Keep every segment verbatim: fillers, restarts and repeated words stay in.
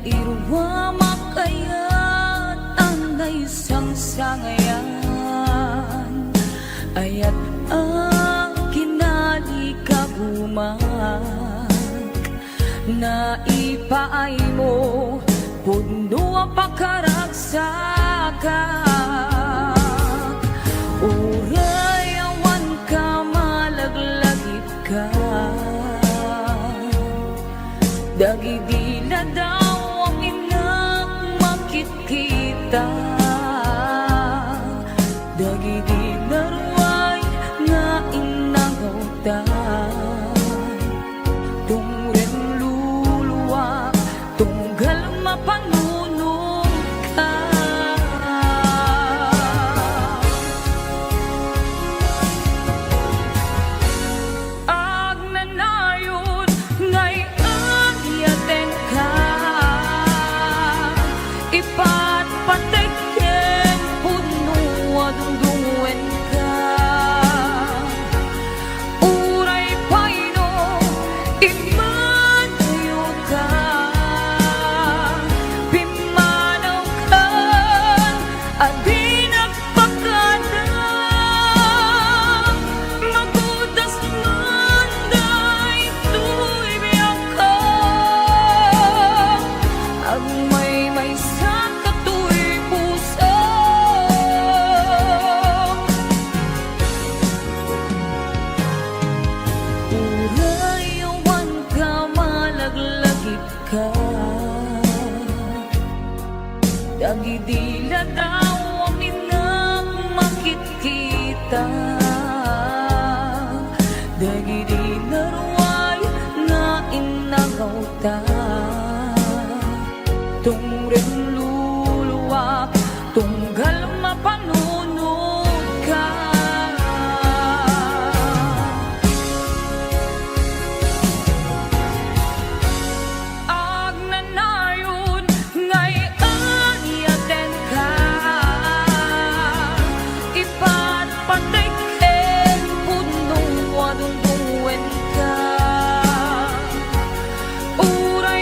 Iruamak ayat a naisangsangayan, ayat a kinalikagumak, naipaaymo pudno a pakaragsak. Uray awan ka malaglagip ka. Dagidi ladaw a minnak makitkita, dagidi naruay nga innangawta. Tungrem luluak, tunggal mapanunot ka. Agnanayon nga iyatenka, ipatpatek ken pudno a dungdungenka. Uray pay no immanayoka, pimmanawkan a di nagpakada. Magudas man daytoy biagko, agmaymaysa katoy puso. Uray awan ka malaglagip ka. Dagidi ladaw a minnak makitkita, dagidi naruay nga innangawta. Tungrem luluak, tunggal mapanunot ka. Agnanayon nga iyatenka, ipatpatek ken pudno a dungdungenka. Uray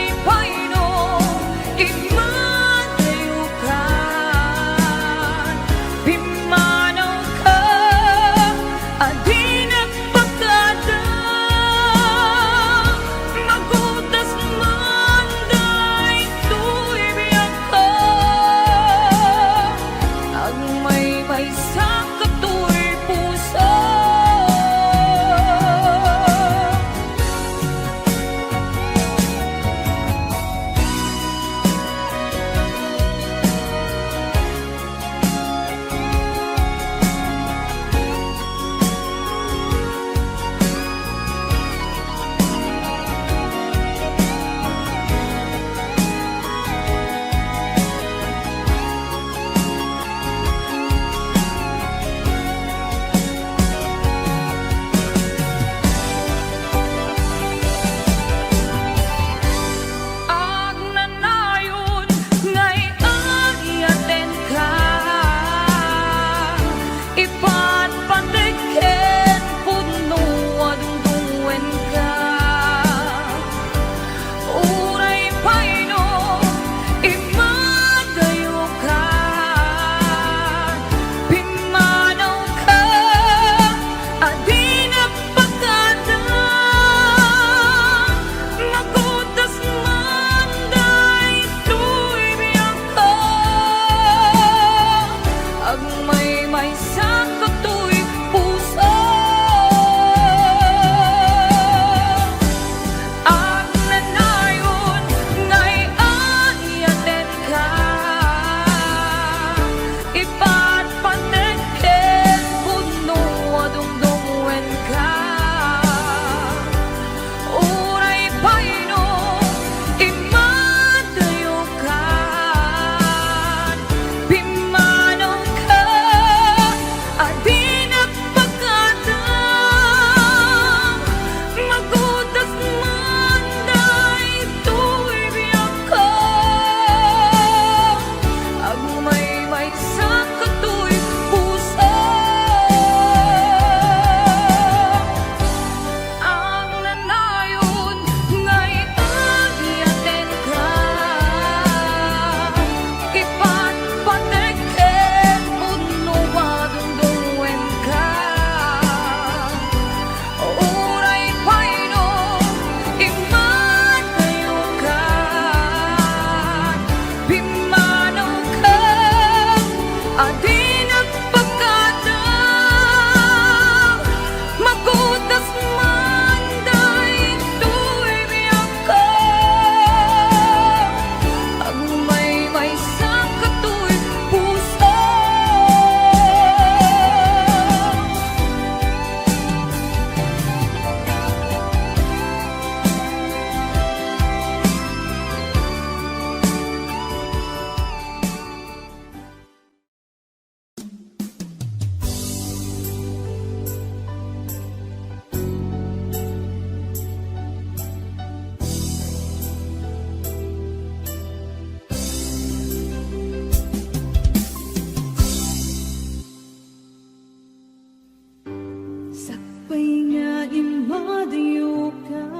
Adioka,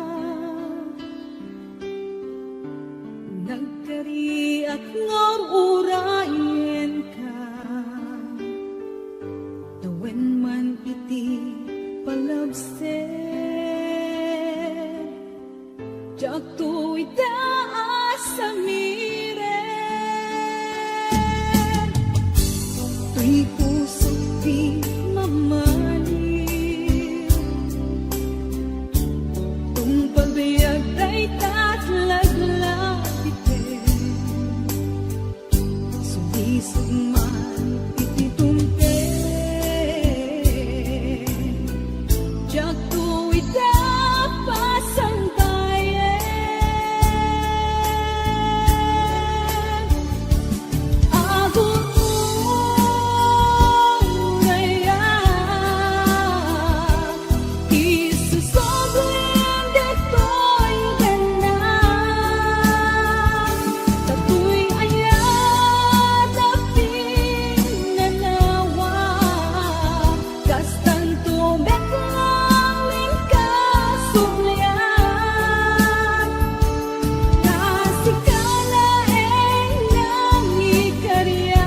nagkariak nga ur-urayenka, tawen man iti palabser, diakto ita a samiren. Toy pusok ti mamali, tungpal biag dayta a laglagipem. Sumisog man iti dumteng, diakto ita pasangbayen. Agur-urayak, isusoblim ditoy ganna. Datoy ayat a pinanawa, kastanto met laeng kasublian. Ta sika laeng nangikariak.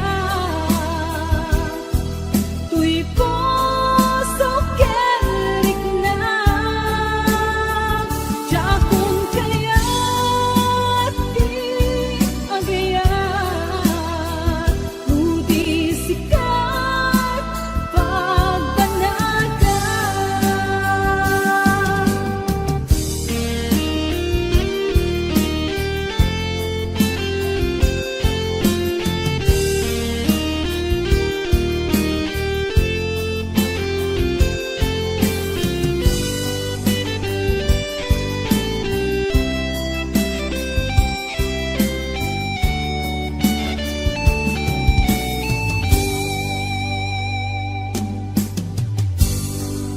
Toy puso ken rikna, diakon kayat ti agayat, no di sika pagbanagak.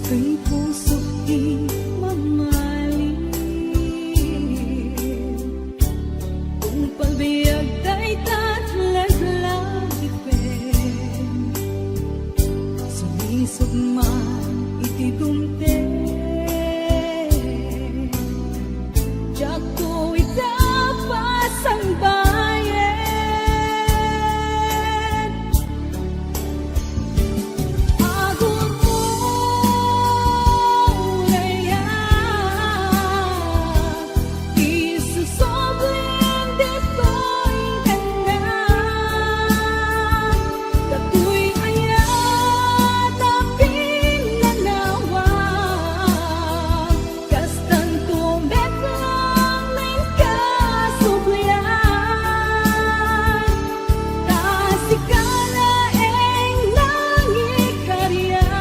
Ken pusok ti mamalim, tungpal biag dayta a laglagipem. Sumisog man iti dumteng, diakto ita pasangbayen. Agur-urayak, isusoblim ditoy ganna. Datoy ayat a pinanawa, kastanto met laeng kasublian. Ta sika laeng nangikariak.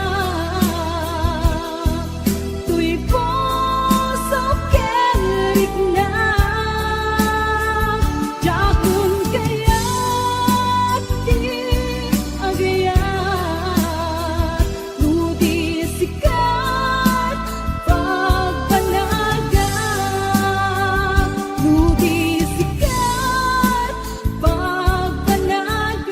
Toy puso ken rikna, diakon kayat ti agayat, no di sika pagbanagak, no di sika pagbanagak.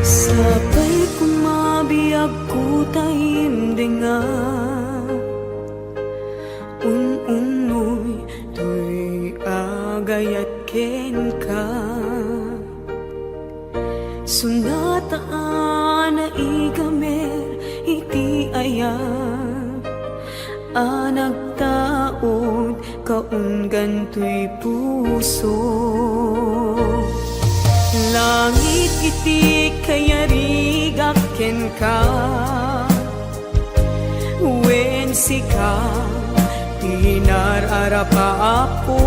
Sapay koma biagko ta imdenga, un-unnoy toy agayat kenka. Sonata a naigamer iti ayat a nagtaud kaunggan toy puso. Langit iti kayarigak kenka, wen sika Inar-arap a Apo,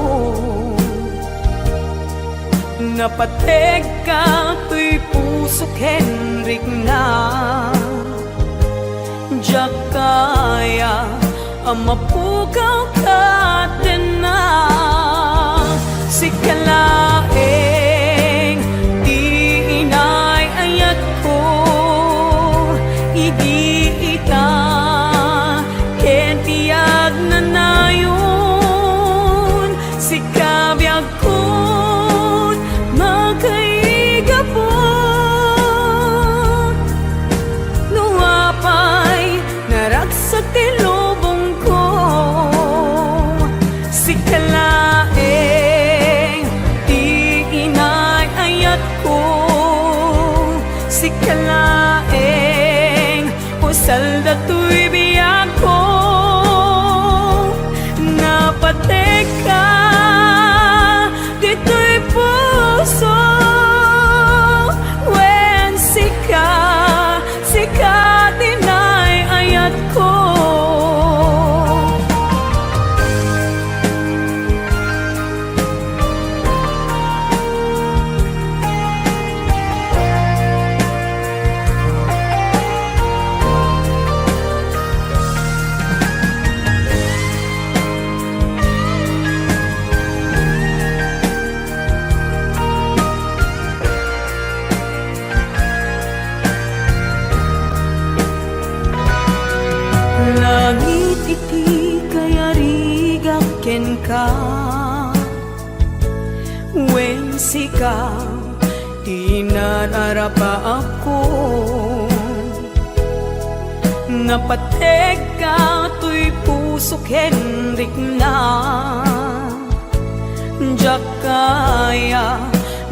napategka toy pusok ken rikna. Diak kaya a mapukaw ket tenna. Sika laeng ti inay-ayatko idi ita ken ti agnanayon. Sika biagkon makaigapu. No apay naragsak ti lubongko, sika laeng ti inay-ayatko. Sika laeng usal datoy biagko. Napategka ditoy puso, wen sika, sika ti inay-ayatko. Langit iti kayarigak kenka, wen sika ti inar-arap a Apo. Napategka toy puso ken rikna. Diak kaya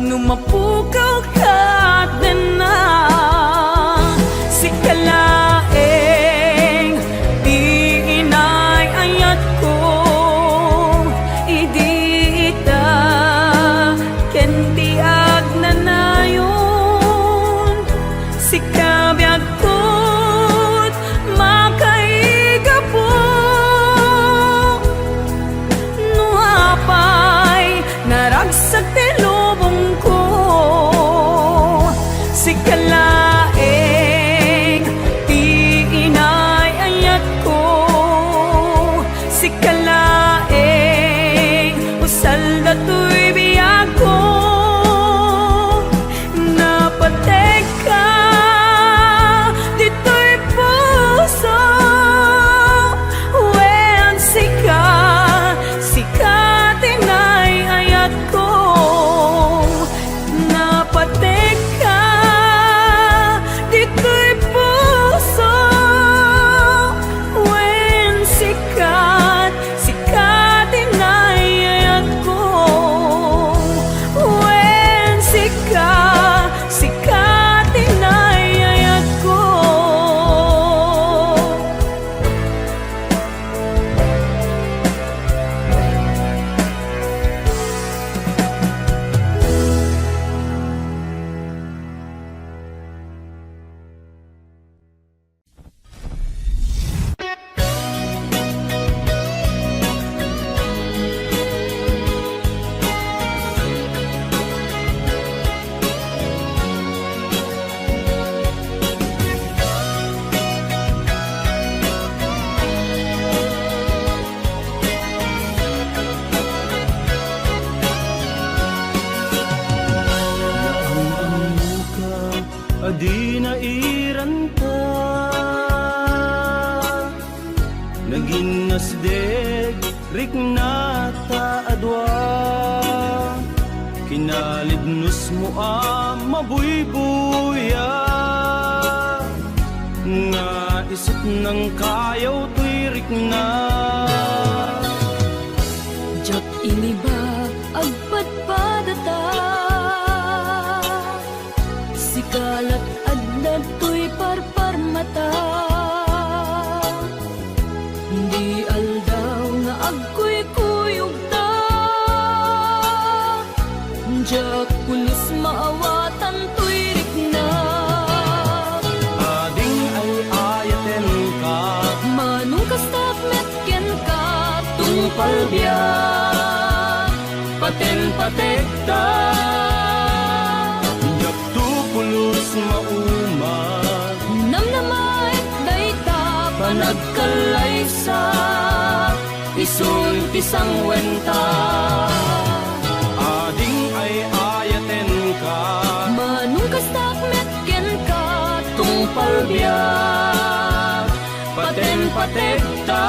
no mapukaw ket tenna. Sika laeng ti inay-ayatko idi ita ken ti agnanayon. Sika biagkon makaigapu. No apay naragsak ti lubongko, sika laeng ti inay-ayatko. Sika laeng usal datoy biagko. Napategka ditoy puso, wen sika, sika ti inay-ayatko. Napategka ditoy puso, wen sika, sika ti inay-ayatko. Wen sika, sika ti inay-ayatko. Ang-angka a di nairanta, naging nasdeg rikna ta a dua. Kinalibnosmo a mabuybuya, nga isut nangkayaw toy rikna. Diak iniba agpadpadata. Sika lat adda toy parparmata. Di aldaw nga agkuykuyogta. Diak pulos maawatan toy rikna. Ading ay-ayatenka. Mano kastak met kenka. paten-pategta. Diakto pulos mauma. Namnamaek dayta panagkallaysa, isun ti sanguenta. Ading ay-ayatenka. Manong kastak met kenka, tungpal biag, paten-pategta.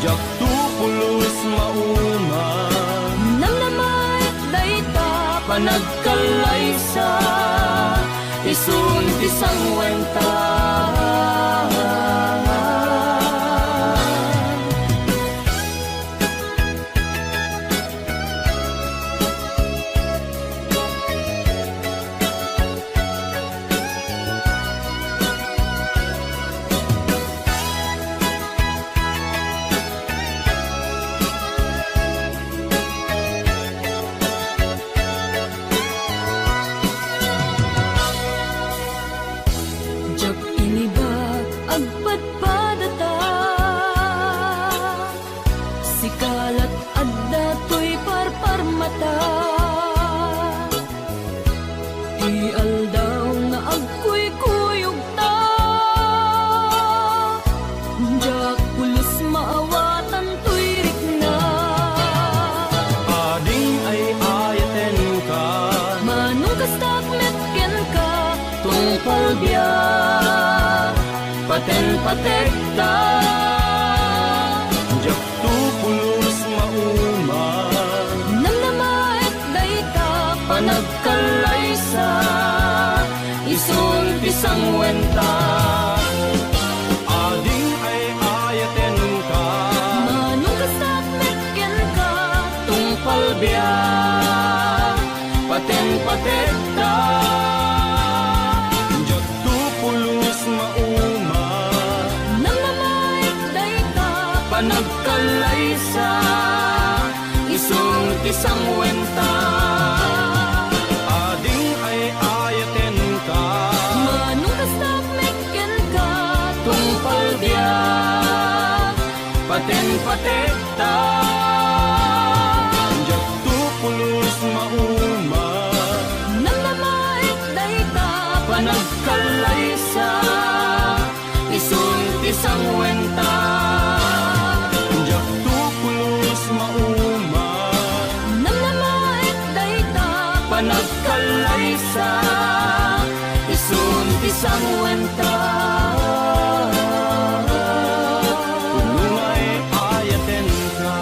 Diakto pulos mauma. Namnamaek dayta panagkallaysa, isun ti sanguenta. Diak inibag agpadpadata. Sika lat adda toy parparmata. Ti aldaw nga agkuykuyogta, diak pulos maawatan toy rikna. Ading ay-ayatenka. Manong kastak met kenka, tungpal biag, paten-pategta. Diakto pulos mauma. Namnamaek dayta panagkallaysa, isun ti sanguenta. Ading ay-ayatenka. Manong kastak met kenka, tungpal biag, paten-pategta. Diakto pulos mauma. Namnamaek dayta panagkallaysa, isun ti sanguenta. Ading ay-ayatenka. Manong kastak met kenka, tungpal biag, paten-pategta. Diakto pulos mauma. Namnamaek dayta panagkallaysa, isun ti sanguenta. Diakto pulos mauma. Namnamaek dayta panagkallaysa, isun ti sanguenta. Punong ay-ayatenka.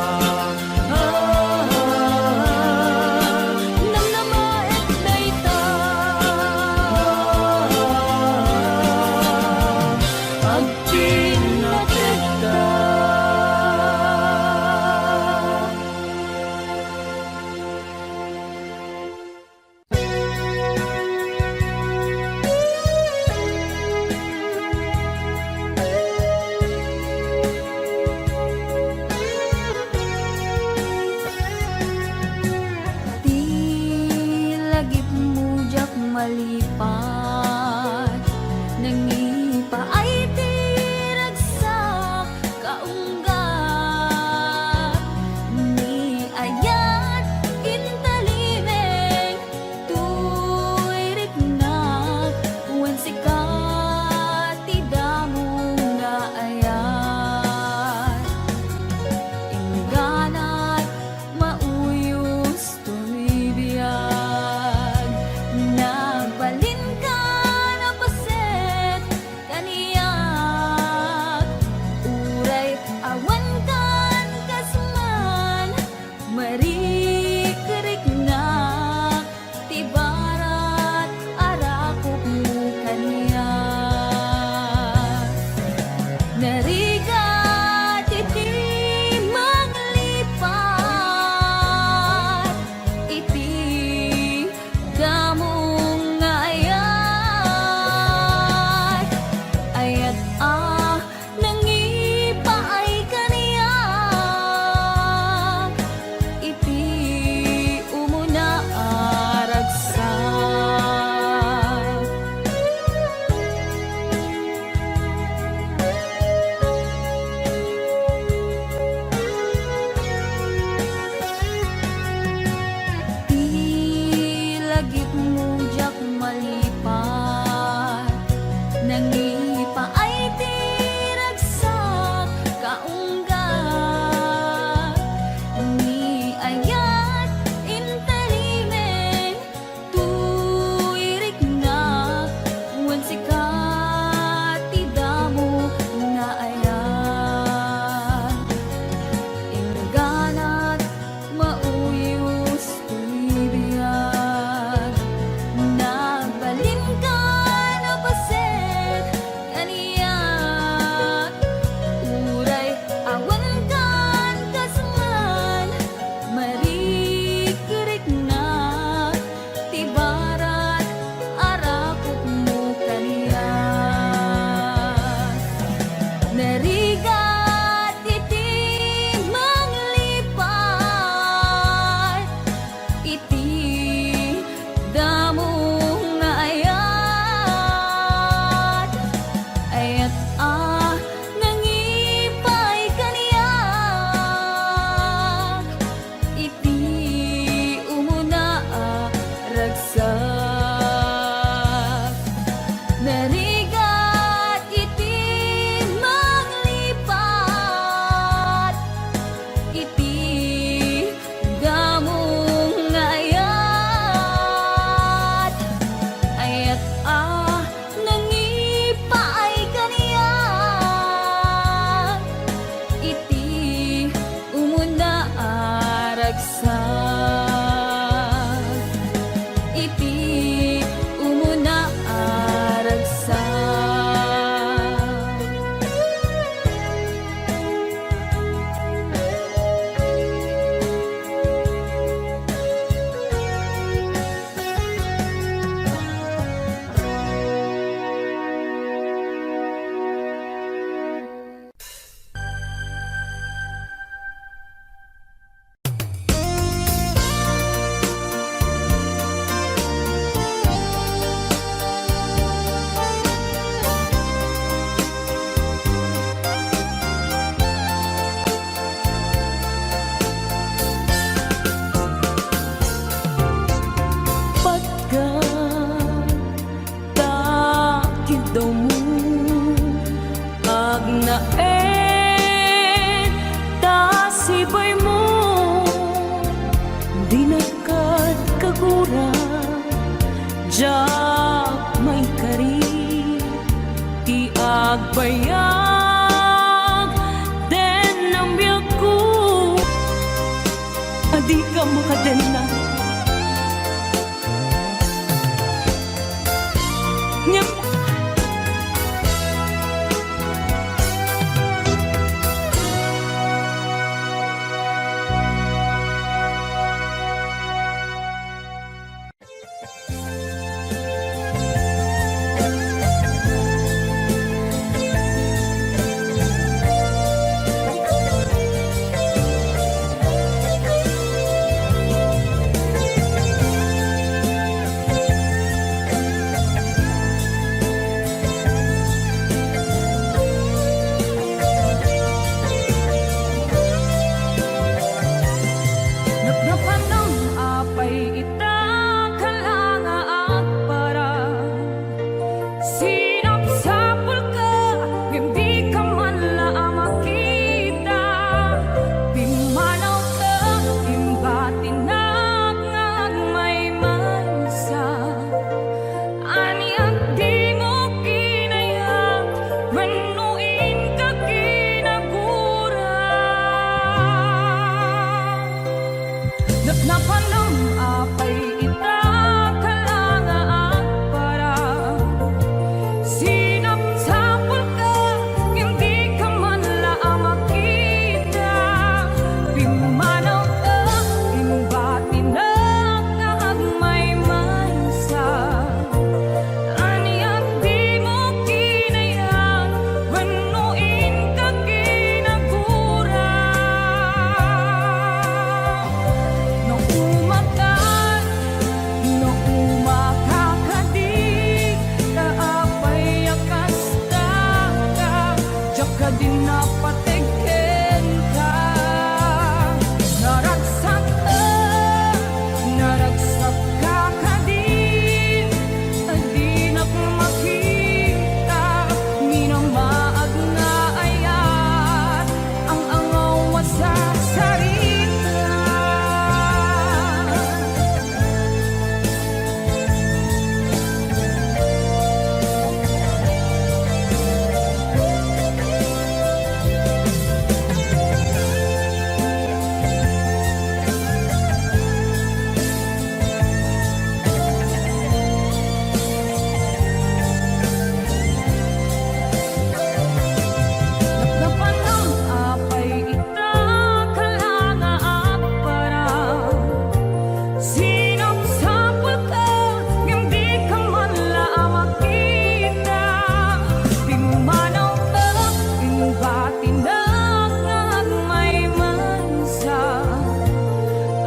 Paymo, dinak kad kagura, diak maikari ti agbayag den biagko. Adika makadenna. Ngem Napnapanam apay ita, kala nga agparang. Sinapsapulka, ngem dika man la a makita. Pimmanawka, imbatinak nga agmaymaysa. Ania dimo kinayat wenno inka kinagura? Napnapanam apay ita, kala nga agparang. Sinapsapulka, ngem dika man la a makita. Pimmanawka, imbatinak nga agmaymaysa. Ania dimo kinayat wenno inka kinagura? No umakan, no umakakadi, ta apay a kasta ka, diak kadi napateg kenka. Naragsak, naragsak ka kadi, dinak makita, minamaag nga ayat, ang-angaw a sarsarita. Napnapanam apay ita, kala nga agparang. Sinapsapulka, ngem dika man la a makita. Pimmanawka, imbatinak nga agmaymaysa.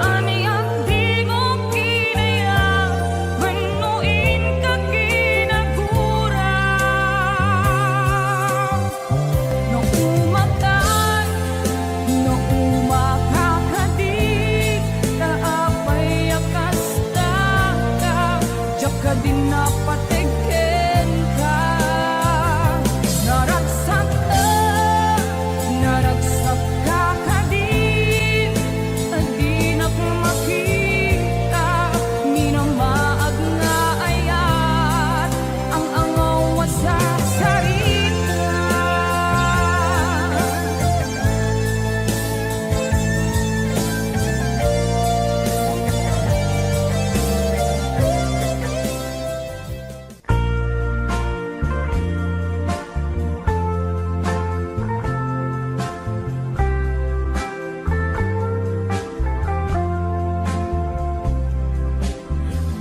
Ania dimo kinayat wenno inka kinagura? No umakan, no umakakadi, ta apay a kasta ka, diak kadi napateg kenka. Naragsak, naragsak ka kadi, dinak makita, minamaag nga ayat, ang-angaw a sarsarita.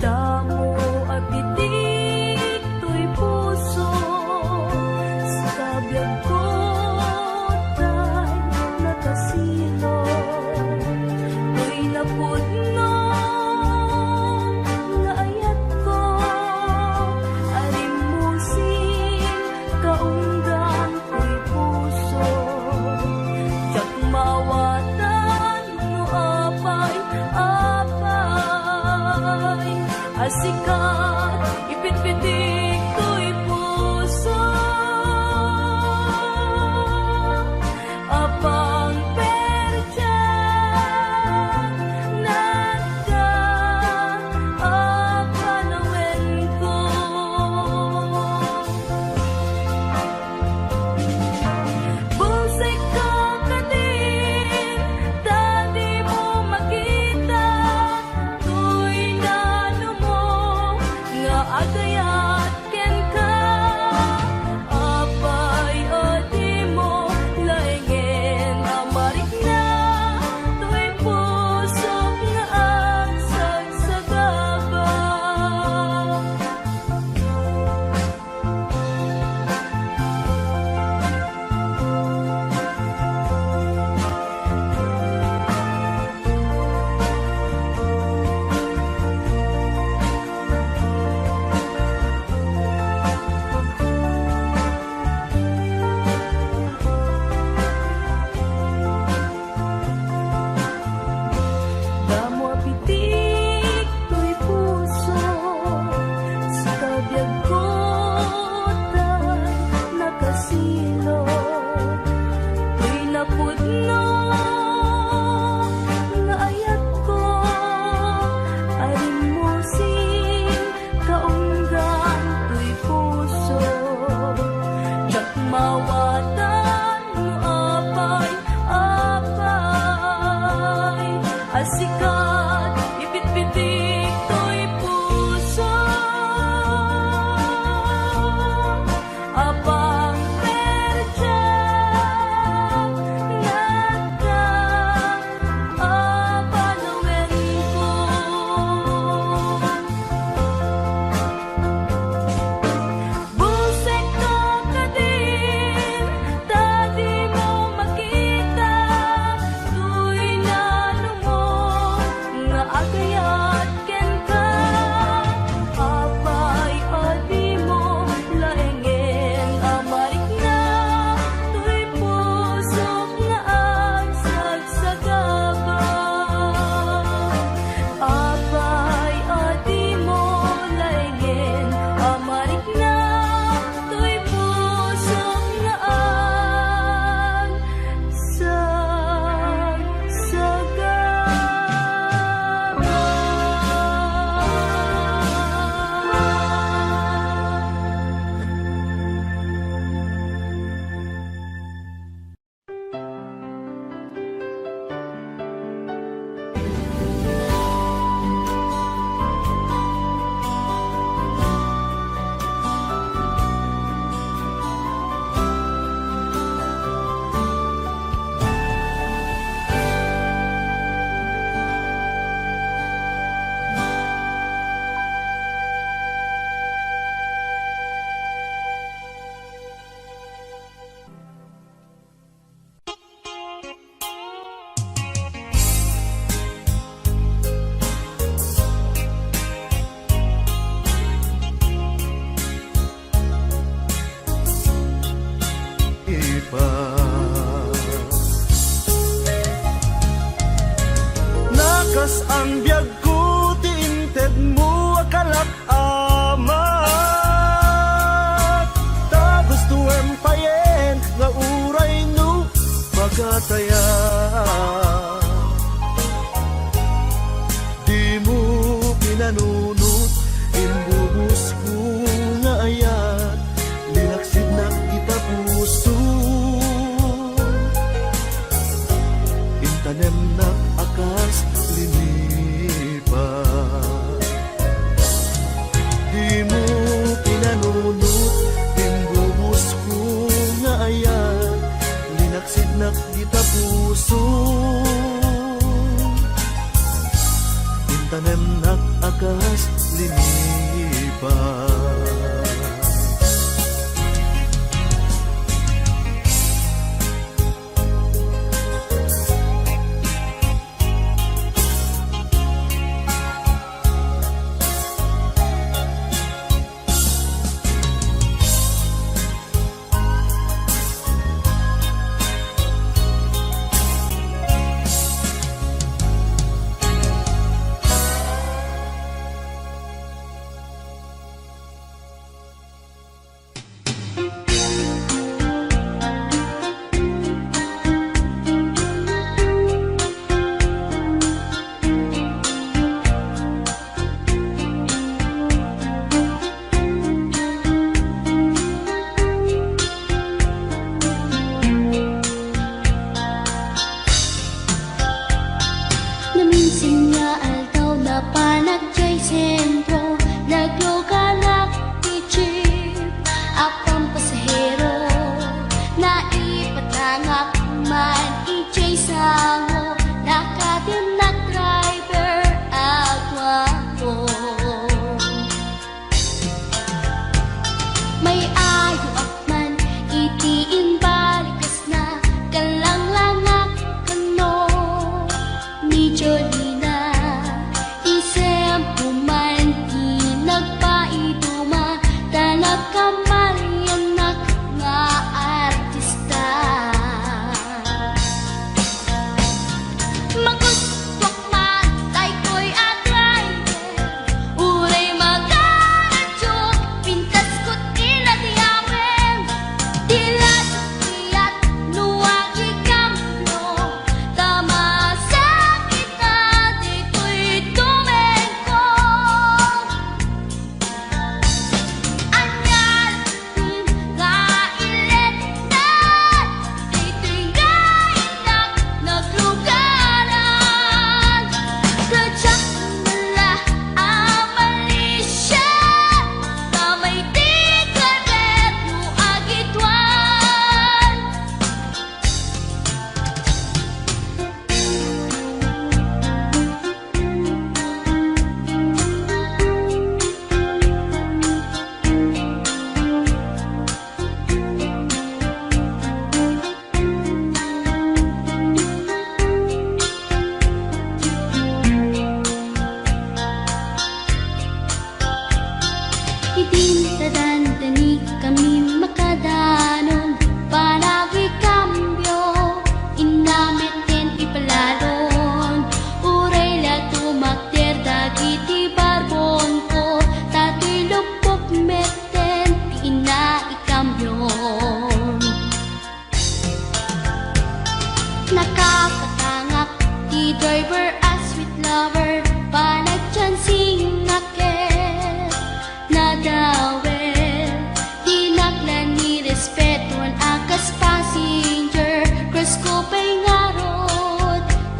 Damo a bitik toy puso, sika biagko tay nakasilo. Toy napudno nga ayatko, a rimmusin kaunggan toy puso. Diak mawatan no apay, apay a sika ipitpitik toy puso. Apang perdia Sikat, ipitpitik toy puso. Apang perdia, nagka, apanawenko. Bulsekka kadin, ta dimo makita, toy nanumo nga agayat kenka. Apay a dimo laengen a marikna, toy pusok nga agsag- sagaba. Apay a dimo laengen a marikna, toy pusok nga agsagaba. Ipa. Nakas-an biagko ti intedmo a kalak-, Ama, ta gustoem payen nga uray no magataya. Dimo pinanunot, imbubusko nga ayat, linaksidnak ita puso. Intanemnak a kas linipa. Dimo pinanunot, imbubusko nga ayat, linaksidnak dita puso. Intanemnak a kas linipa.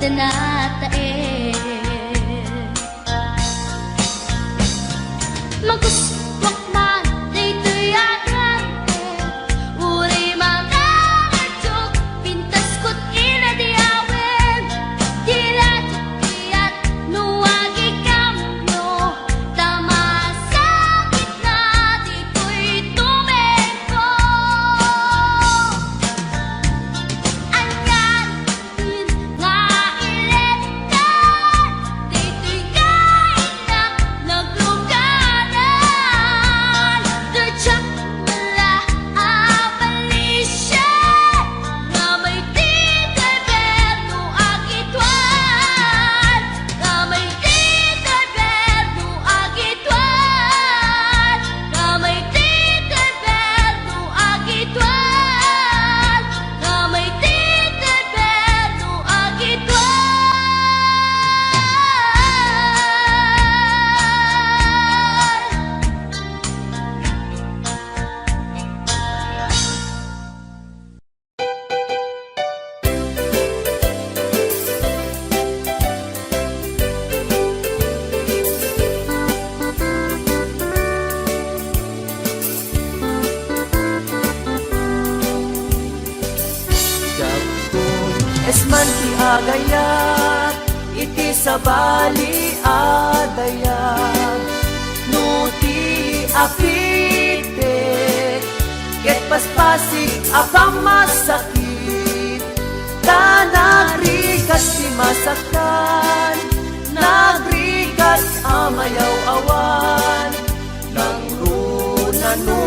Tanatae. Magustuak man daytoy a grande, uray mangaradyo, pintasko ti inayawen, ti radyo ti at no agikambio, ta masakit na ditoy tumengko. Anian nga iletan, ditoy nga innak nagluganan. Diak met la a malisia, nga may ti gobyerno agituan, nga may ti gobyerno agituan, nga may ti gobyerno agituan. Nga may ti gobyerno agituan. Diakon, esman ti agayat iti sabali a dayag. No ti apitek ket paspasig a pammasakit, ta nagrigat ti masaktan, nagrigat a mayaw-awan, nangruna no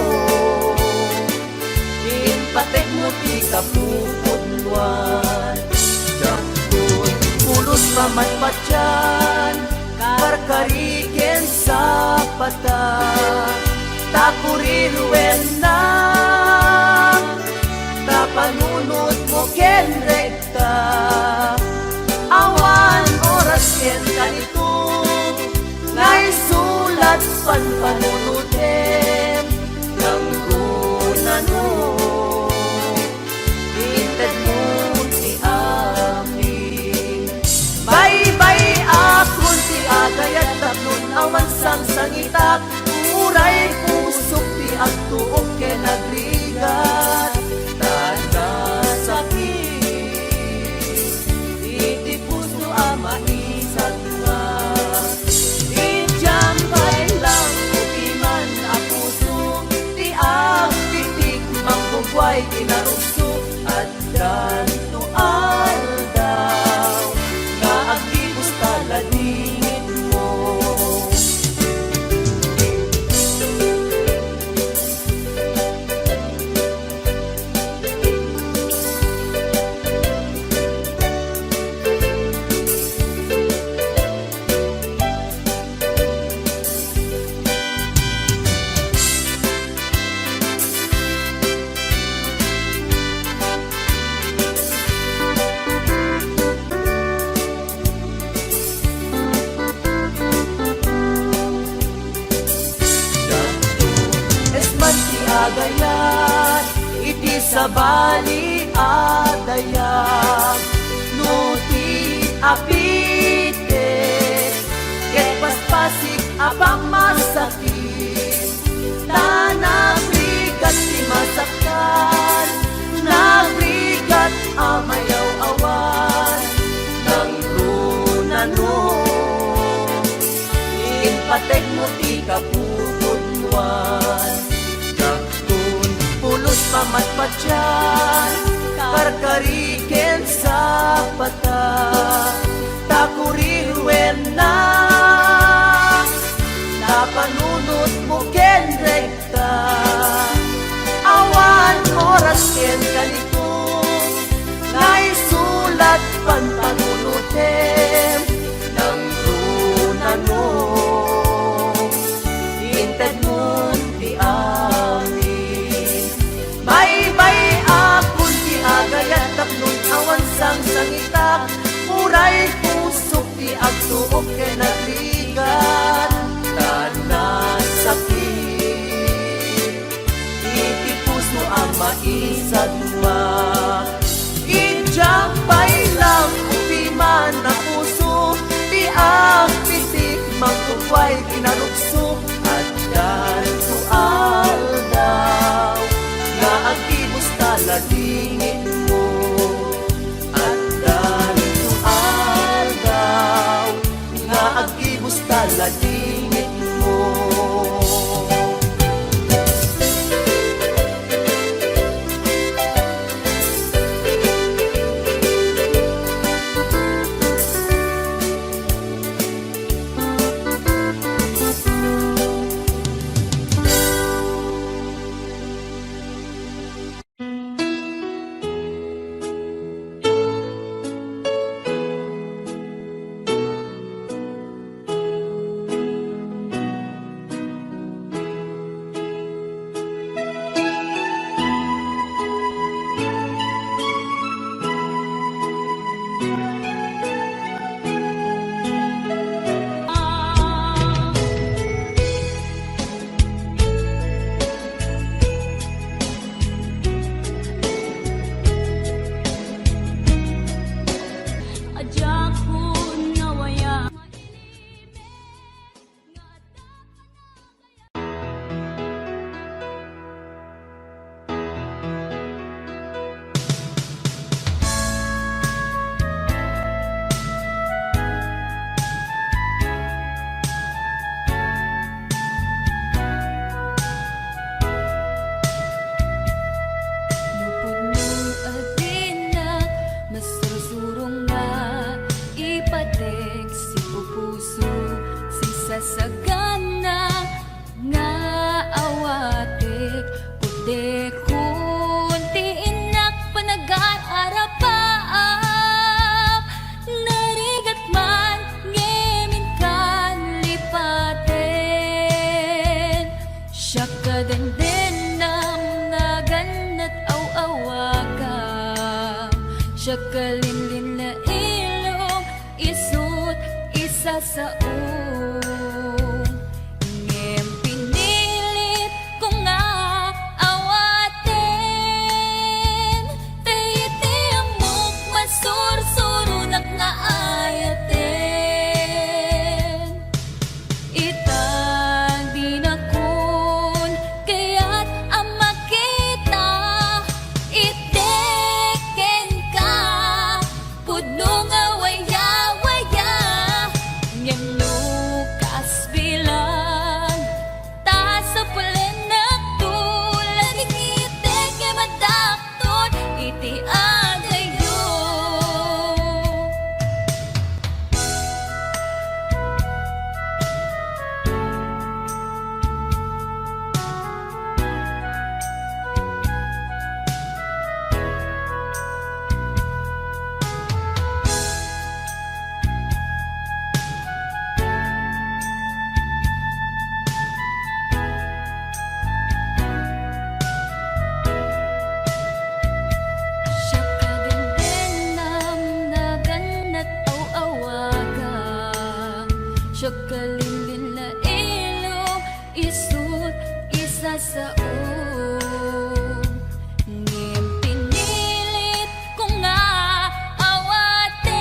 impategmo ti kapupudnoan. Diakon, pulos pamatpatian, karkari ken sapata, ta kuriruenna, ta panunotmo ken rekta. Awan oras ken kanito, nga isulat panpanunotem, nangruna no intedmo ti amin. Baybay-akon ti agayat tapno awan sangsangitak, uray pusok ti agtuok ken agrigat, ta nasakit iti puso a maisagwa. Idiam pay lang ukiman a puso ti agtitik, manggugway, inarugso, addan no aldaw nga agdibus ta ladingitmo. Esman ti agayat iti sabali a dayag, no ti apitek ket paspasig a pammasakit, ta nagrigat ti masaktan, nagrigat a mayaw-awan, nangruna no impategmo ti kapupudnoan. Diakon, pulos pamatpatian, karkari ken sapata, ta kuriruenna, ta panunotmo ken rekta. Awan oras ken kanito, nga isulat panpanunotem, nangruna no intedmon ti amin. Baybay-akon ti agayat tapno awan sangsangitak, uray Agkalinlinna ilong, isut' isasaom. Ngem pinilit ko nga awaten, ta iti ammok masursuronak nga ayaten. Ita dinakon kayat a makita, iti kenka pudno nga waya-waya, ngem no kasbilang, ta sapulennakto, ladingiti nga madakton iti adayo. Siak kadengdengngam, nagannak aw-awaga. Siak kalinlinna ilong, isut' isasaom. Ngem pinilit ko nga awaten,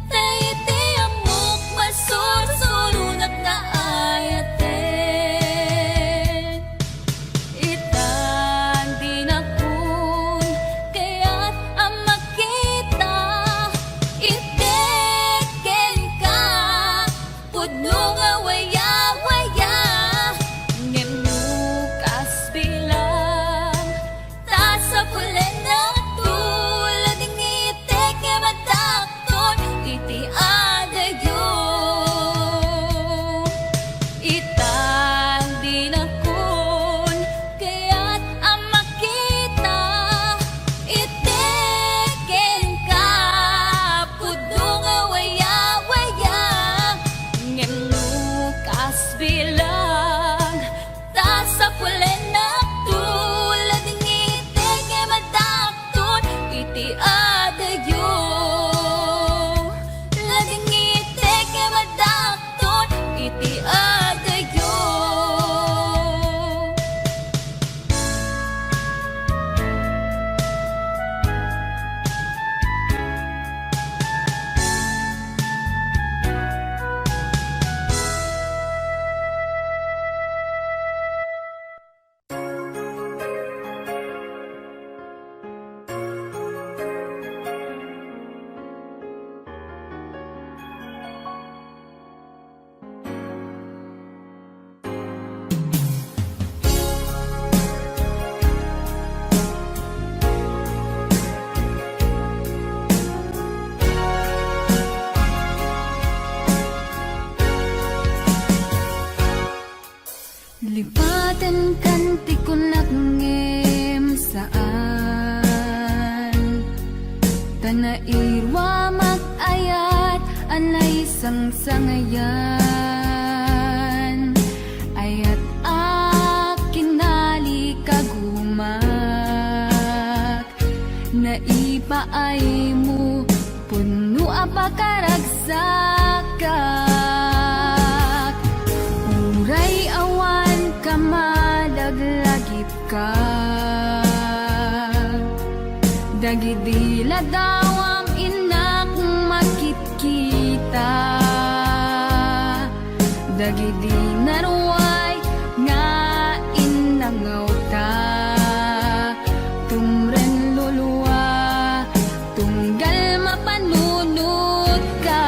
ta iti ammok masursuronak nga ayaten. Ita dinakon kayat a makita, iti kenka pudno nga waya-waya, ngem no kasbilang, ta sapulennakto, ladingiti nga madakton iti adayo. Ita dinakon kayat a makita, iti kenka pudno nga waya-waya, ngem no kasbilang, ta sapulennakto, ladingiti nga madakton iti adayo. Ladingiti nga madakton iti adayo. Lipatenkan ti kunak ngem saan, ta nairuamak ayat a naisangsangayan. Ayat a kinalikagumak, naipaaymo, pudno a pakaragsakak. Uray awan ka, madaglagipka. Dagidi ladawam, innak, makitkita. Dagidi naruay nga innangawta, tumren lulua, tunggal mapanunotka.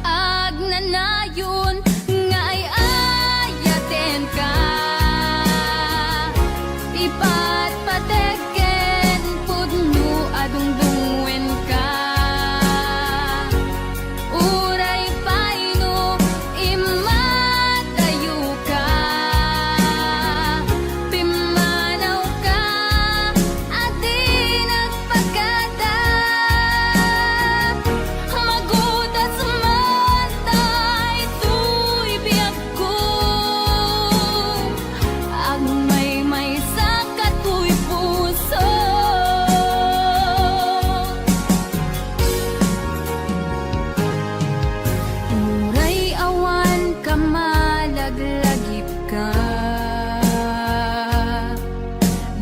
Agnanayon nga ay-ayatenka, ipatpateg ken pudno a dungdungngoenka. Uray pay no immadayoka, pimmanawka a di nagpakada. Magutas man daytoy biagko,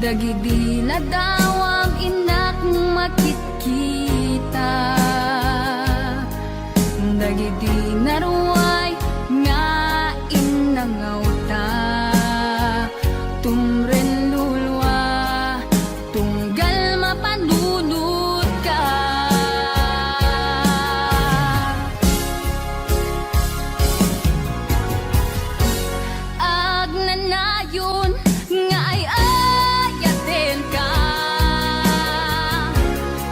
Dagidi ladawam, innak, makitkita, dagidi naruay nga innangawta, tumren lulua, tunggal mapanunotka. Agnanayon nga ay-ayatenka,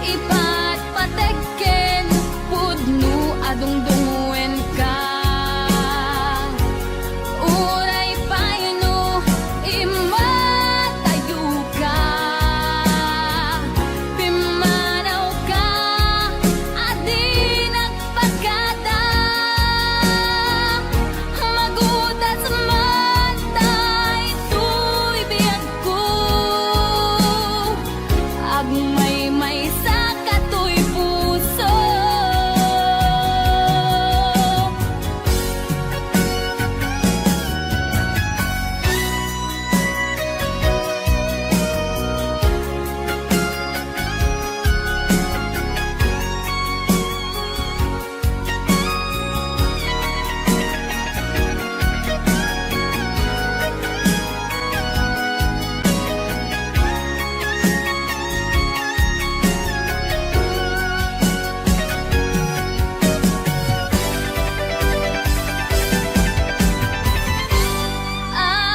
ipatpatek ken pudno a dungdungenka. Uray pay no immatayoka, pimmanawka a di nagpakada. Magudas man daytoy biagko, agmaymaysa katoy puso.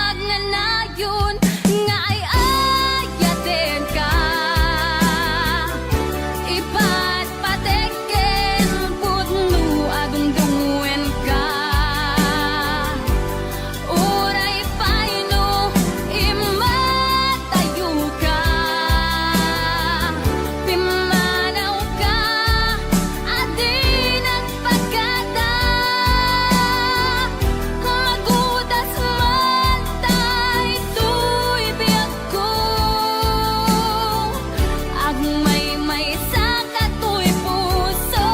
Agnanayon nga ay-ayatenka, ipatpatek ken pudno a dungdungenka. Uray pay no immatayoka, pimmanawka a di nagpakada. Magudas man daytoy biagko, agmaymaysa katoy puso.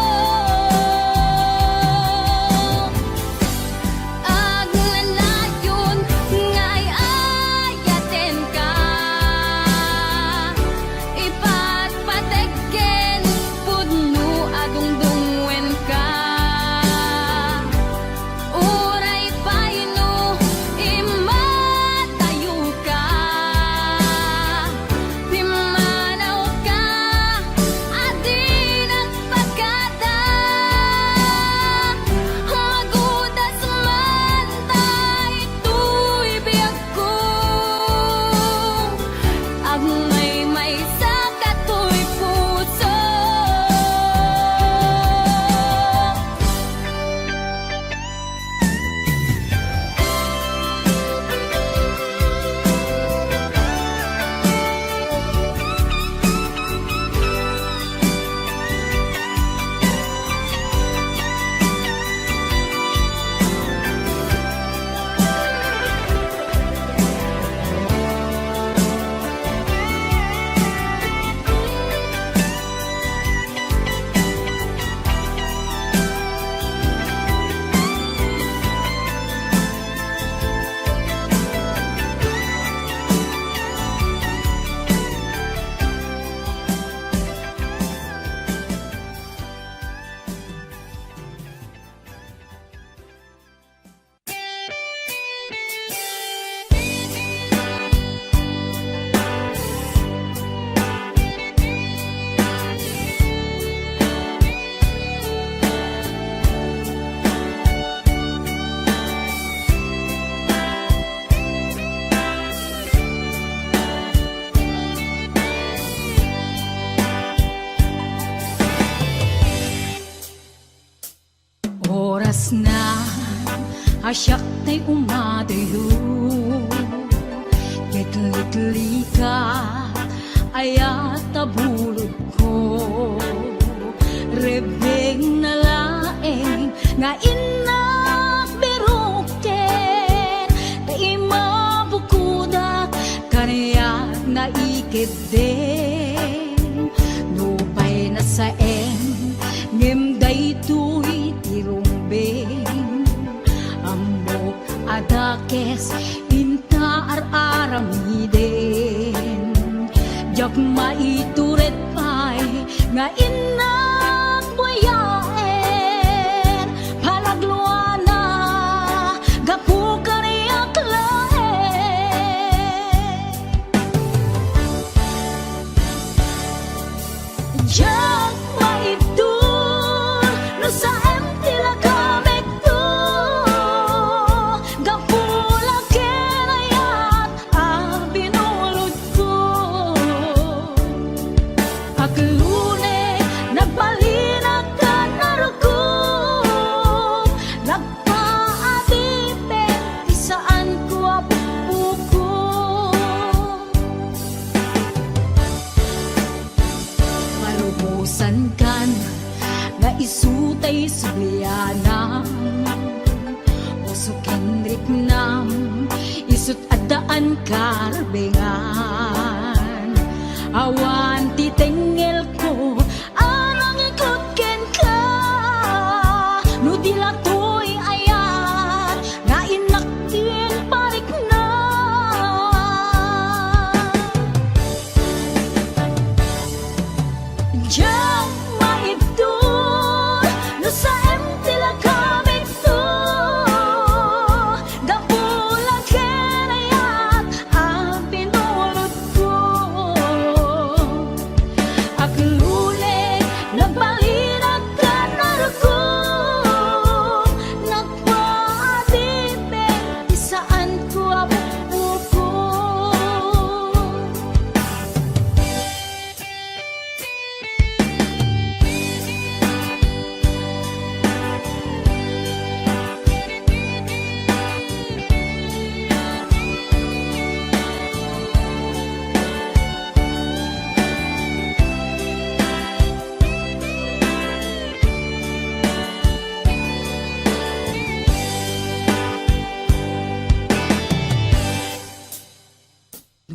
Agnanayon nga ay-ayatenka, ipatpatek ken pudno a dungdungenka. Uray pay no immatayoka, pimmanawka a di nagpakada. Magudas man daytoy biagko, agmaymaysa katoy puso. Orasna a siak tay umadayo, ket liklikak, ayat a bulodko. Rebbengna laeng nga innak birukten, ta imabukodak kaniak naikedden. Nupay nasaem, ngem daytoy ti rumbeng. Ammok a dakes inta ar-aramiden. Maitured pay nga innak buyaen, panagluana gapu kaniak laeng. Diak maibtur no saem ti lakamekto, gapu la ken ayat a binulodko. Aklone, nagbalinak ken narukom, nagpaadipek ti saanko a bukbukon. Malubosankan nga isu tay sublianam, puso ken riknam, isut' addaan karbengan. Awan ti tengngelko a nangikot kenka, no di la toy ayat nga innak ken parikna. Diak maibtur no saem ti lakamekto, gapu la ken ayat a binulodko. Aklone, nagbalinak ken narukom, nagpaadipek ti saanko a bukbukon.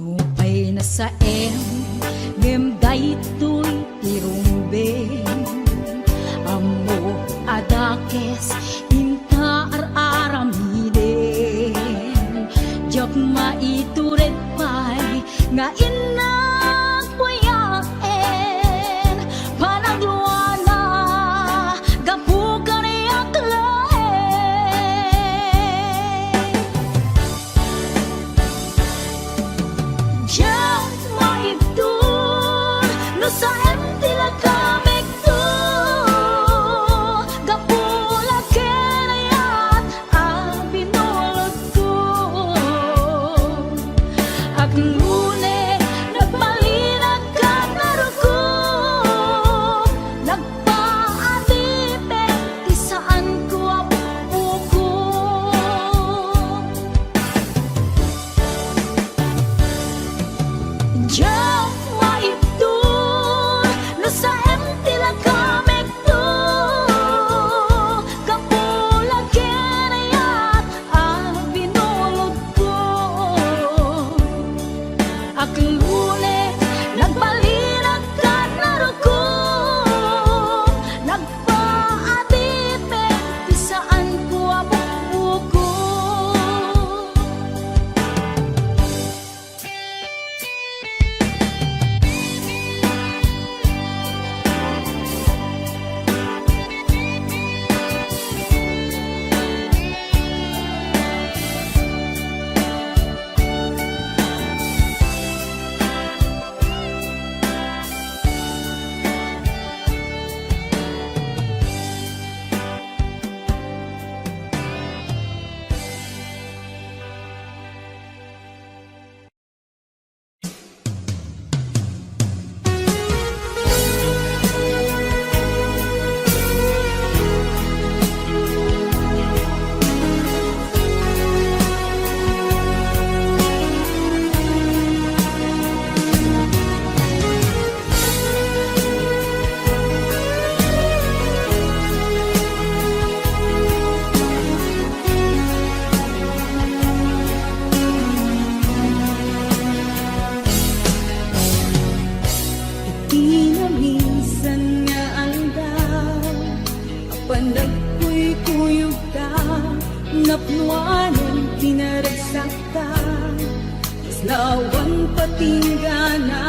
Nupay nasaem, ngem daytoy ti rumbeng. Ammok a dakes inta ar-aramiden. Diak maitured pay nga innak buyaen, panagluana gapu kaniak laeng. Diak maibtur no saem ti lakamekto, gapu la ken ayat a binulodko. Aklone, nagbalinak ken narukom, nagpaadipek ti saanko a bukbukon. Diak maibtur no saem ti lakamekto, gapu la ken ayat a binulodko. Aklone, nagbalinak ken narukom, nagpaadipek ti saanko a bukbukon. Iti namisan nga aldaw, apan nagkuykuyogta, napnoan ti naragsakta, kasla awan patinggana,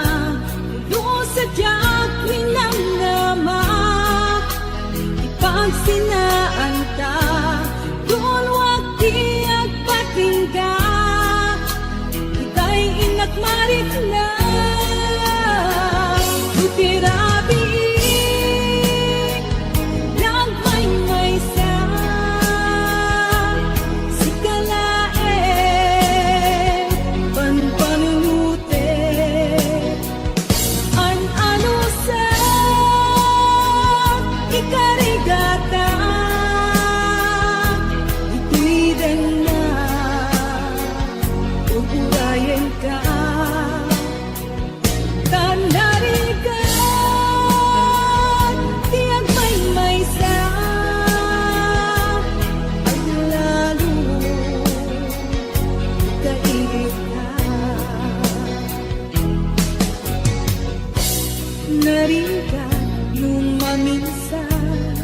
Narigat no maminsan,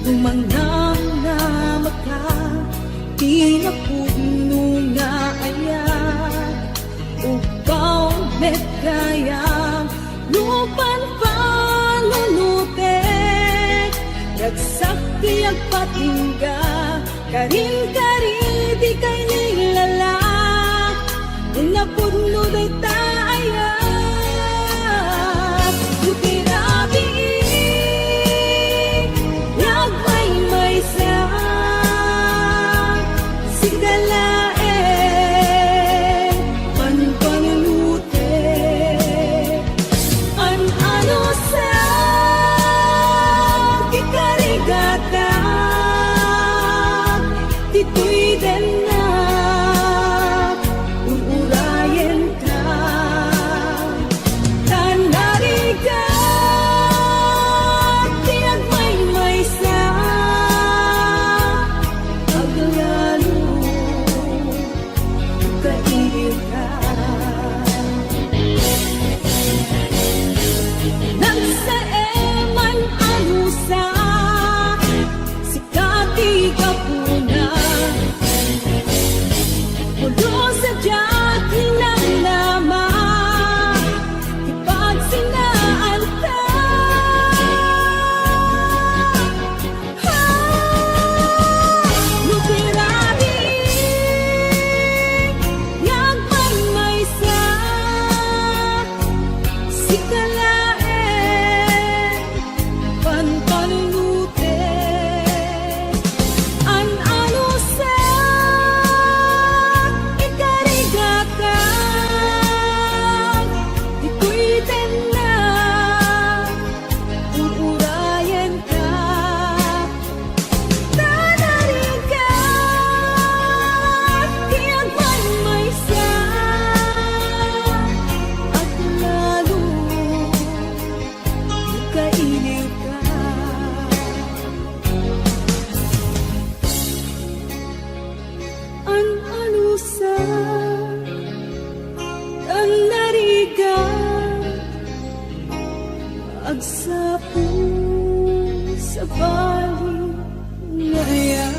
gumangnamnama ka, ti napudno nga ayat, ugpaw met gayam, lupan panunutek, ragsak ti agpatingga, karin-kari ti kainilala, napudno dayta ayat, no ti rabii nga agmaymaysa, sika laeng panpanunutek. An-anusak ti karigatak, ditoy dennak ur-urayenka. Ta narigat ti agmaymaysa, aglalo kainilka. Nagsaem man-anusak, sika ti gapuna. Pulos a diak hinamnama ti pagsinaanta. Ah, no ti rabii nga agmaymaysa, sika laeng panpanunutek. An-anusak ti karigatak, ditoy dennak ur-urayenka. Ta narigat ti agmaymaysa, aglalo kainilka. An-anusak, an narigat, agsapul, sabali nga ayat.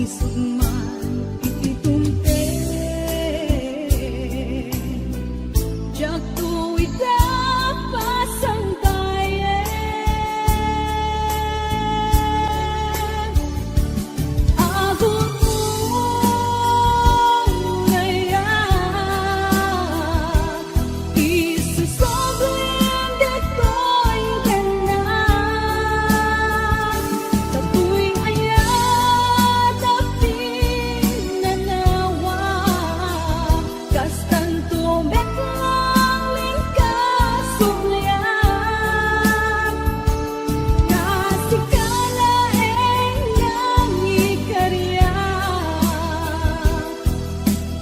Sumay iti dumteng, diakto ida pasangbayen. Agungayak Isu subling ditoy tennak, datoy ayat a pinanawa, kastanto met lang nagkasublian, ta sika laeng nangikariak.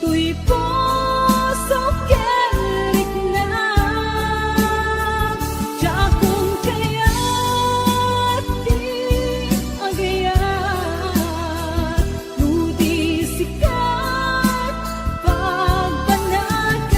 Toy puso ken rikna, diakon kayat ti agayat, no di sika pagbannagan.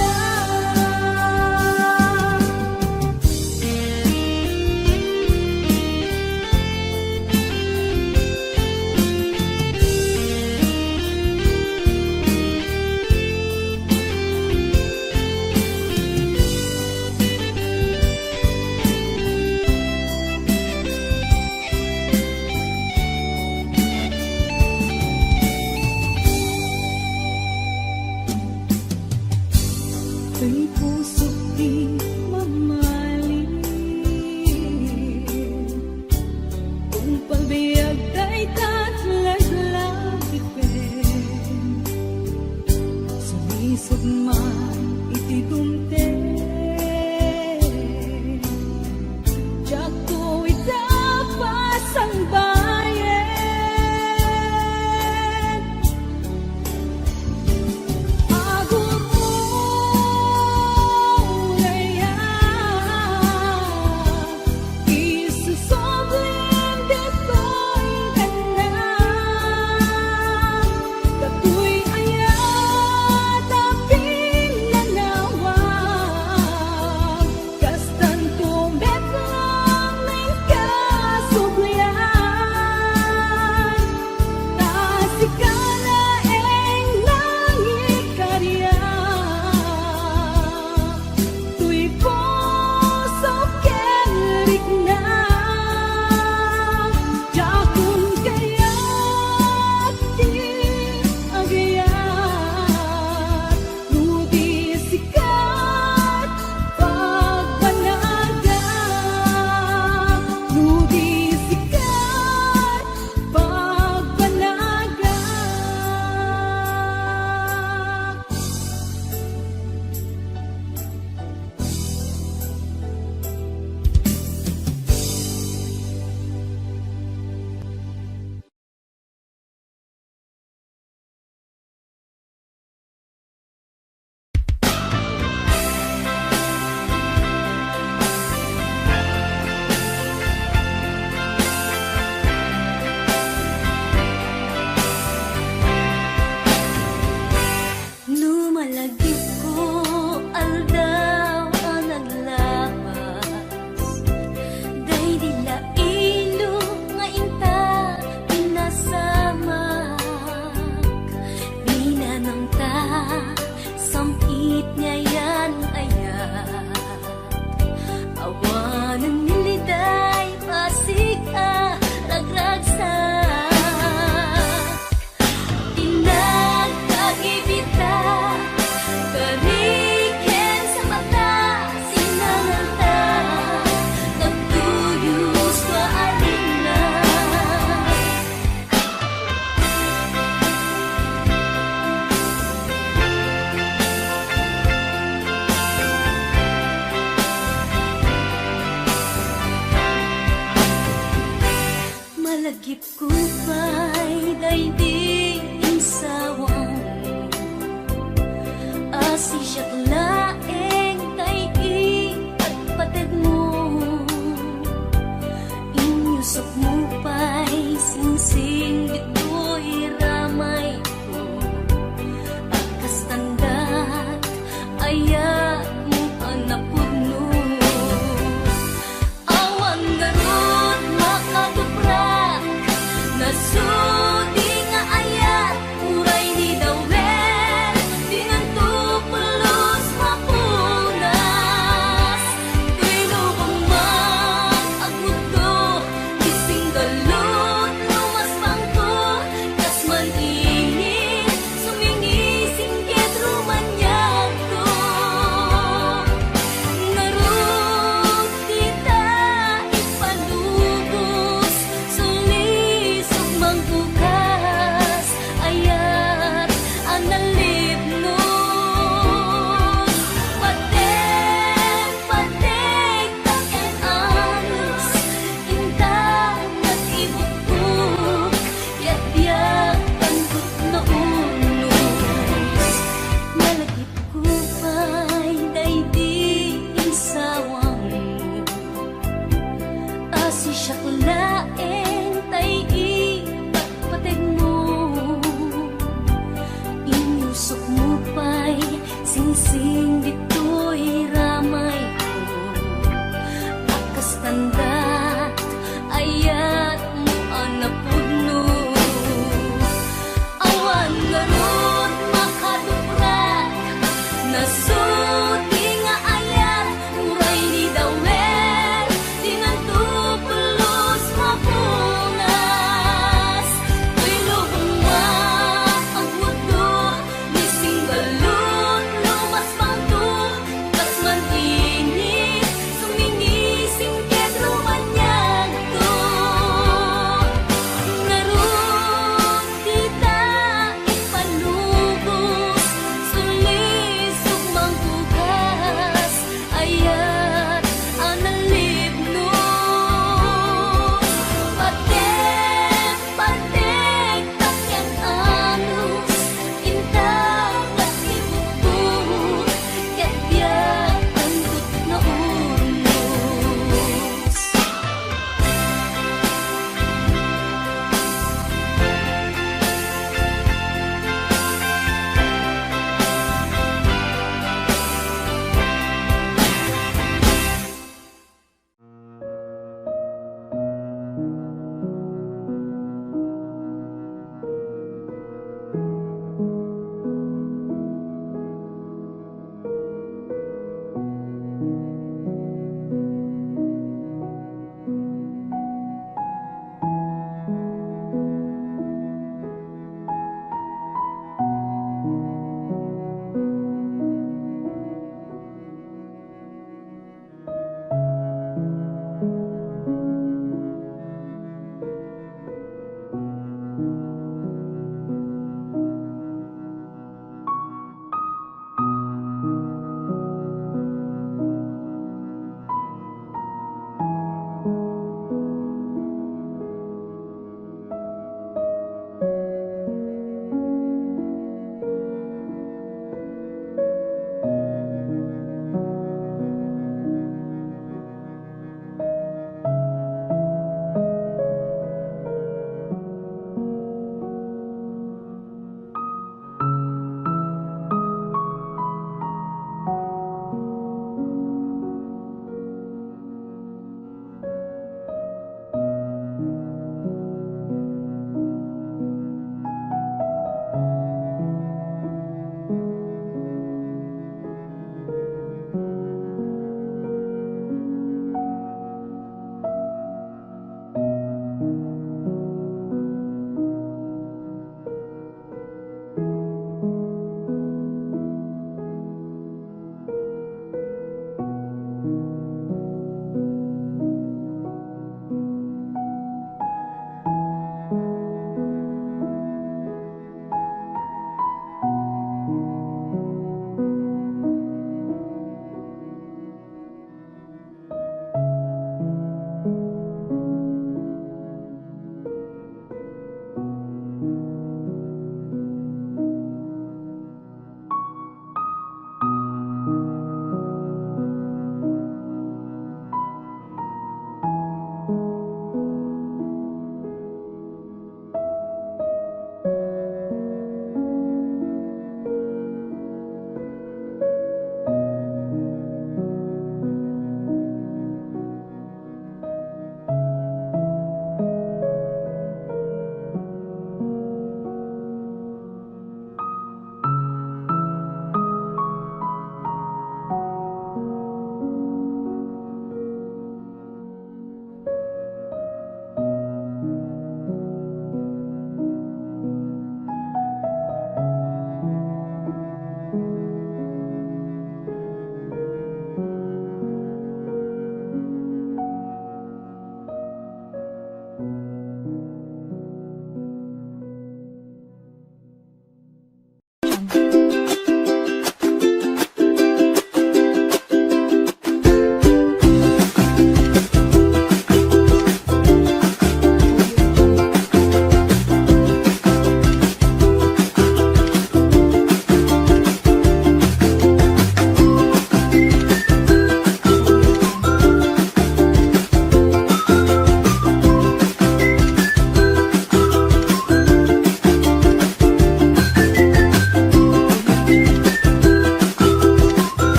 Ti pusok ti mamalin, kung pagbiag dayta laglagipem, sumisog man iti dumteng. Diakto ita pasangbayen. Agurayam, isu subling ditoy tennak, datoy ayat a pinanawa. Kastanto met lang nagkasublian, ta sika laeng nangikariak. Toy puso ken rikna, diakon kayat ti agayat. No di sika pagbannagan, no di sika pagbannagan. No malagipko aldaw a naglabas, daydi la ilong nga inta pinasamak. Pinanangta, sam-it nga yan ayat. Awanen ni Liday, pasig a ragragsak. Ti nagkagibita, kari ken sabata, sinangalta, nagtuyos nga arina. Malagipko pay daydi